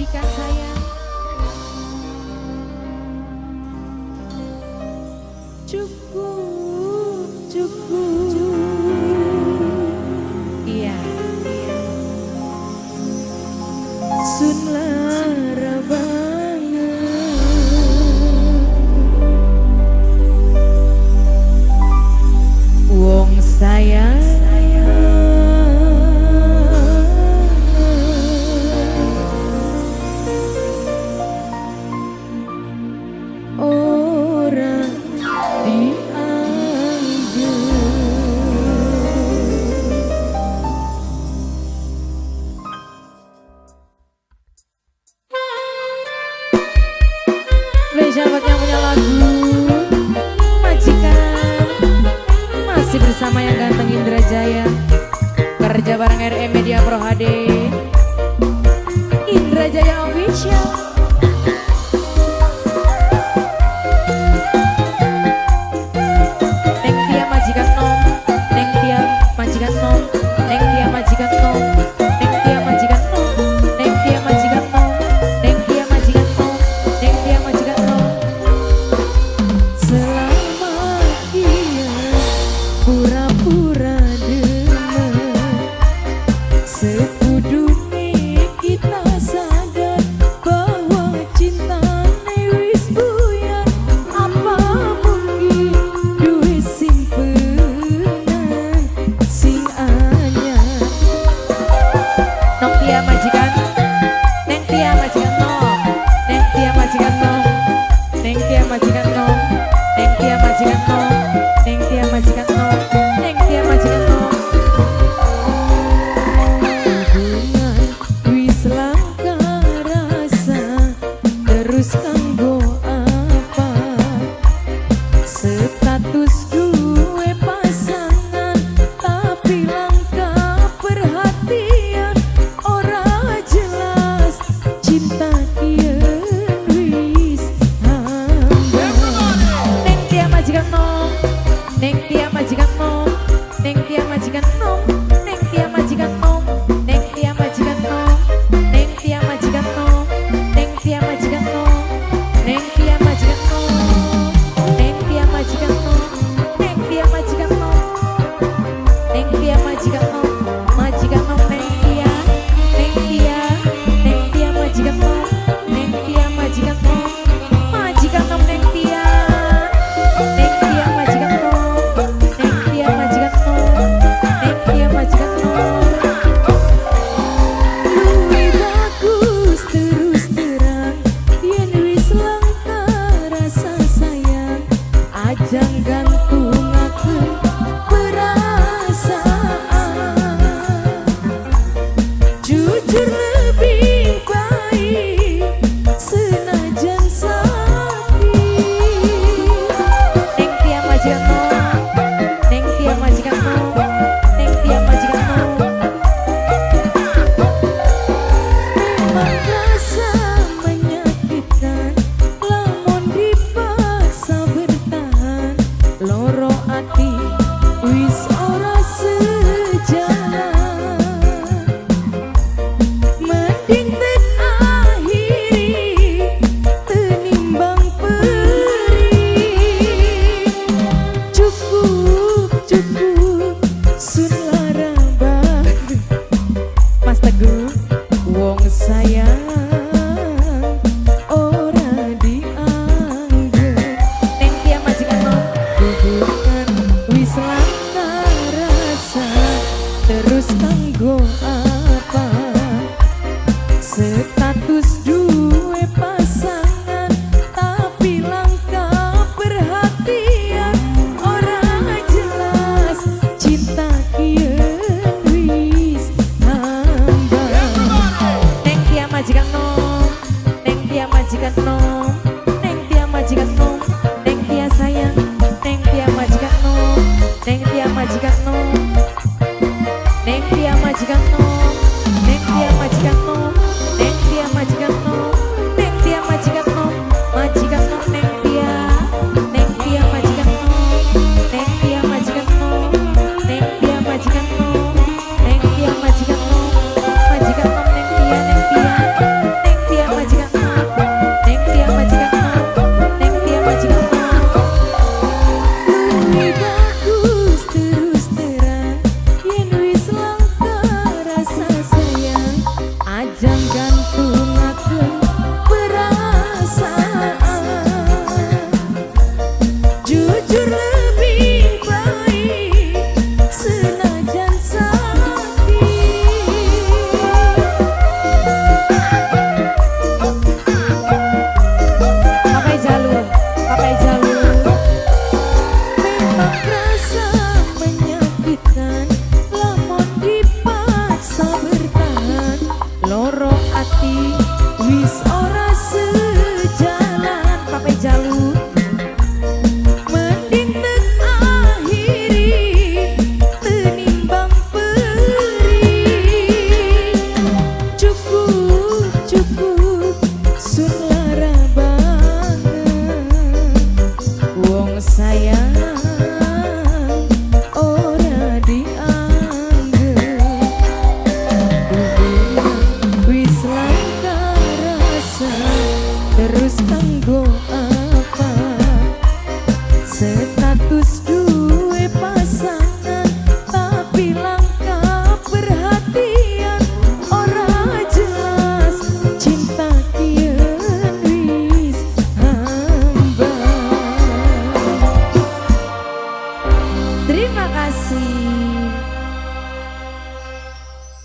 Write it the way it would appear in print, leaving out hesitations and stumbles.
Majikan sayang. Cukup, cukup. Iya. Sun lara banget. Wong sayang. Ora dianggep. Spesial buat yang punya lagu Majikan. Masih bersama yang ganteng Indra Jaya. Kerja bareng RM Media Pro HD. Indra Jaya Official. Neng Tia majikan nom, Neng Tia majikan nom, Neng Tia majikan nom, Neng Tia majikan nom, Neng Tia majikan nom, Neng Tia majikan nom, Neng Tia majikan nom. Selama ia pura-pura demen, sekudune kita sadar bahwa cintane wis buyar. Apa mungkin duwe simpenan sing anyar. Nong Tia majikan, Neng Tia majikan nom, Neng Tia majikan nom, Neng Tia majikan nom, Neng Tia majikan nom, Neng Tia majikan nom, Neng Tia majikan nom. Hubungan wis langka rasa, terus kanggo apa? Status duwe pasangan, tapi langka perhatian. Ora jelas cinta kian wis hambar. Neng Tia majikan nom, Neng Tia majikan nom, Neng Tia majikan nom, Neng Tia majikan nom, Neng Tia majikan nom, Neng Tia majikan nom, Neng Tia majikan nom, Neng Tia majikan nom, Neng Tia majikan nom, Neng Tia majikan nom, Neng Tia majikan nom, majikan nom, Neng Tia, Neng Tia, Neng Tia majikan nom, Neng Tia majikan nom, majikan nom, Neng Tia, Neng Tia majikan nom, Neng Tia majikan nom, Neng Tia majikan nom. Luwih bagus terus terang yen wis langka rasa sayang, aja gantungaken perasaan. Jujur lebih baik senajan sakit. Neng Tia majikan nom, Neng Tia majikan nom, Neng Tia majikan nom. Memang rasa menyakitkan, lamun dipaksa bertahan. Loro ati wis ora sejalan. Mending tek akhiri tenimbang perih. Cukup, cukup, sun lara banget. Mas Teguh, wong sayang ora dianggep. Neng Tia majikan nom, hubungan wis langka rasa, terus kanggo apa? Status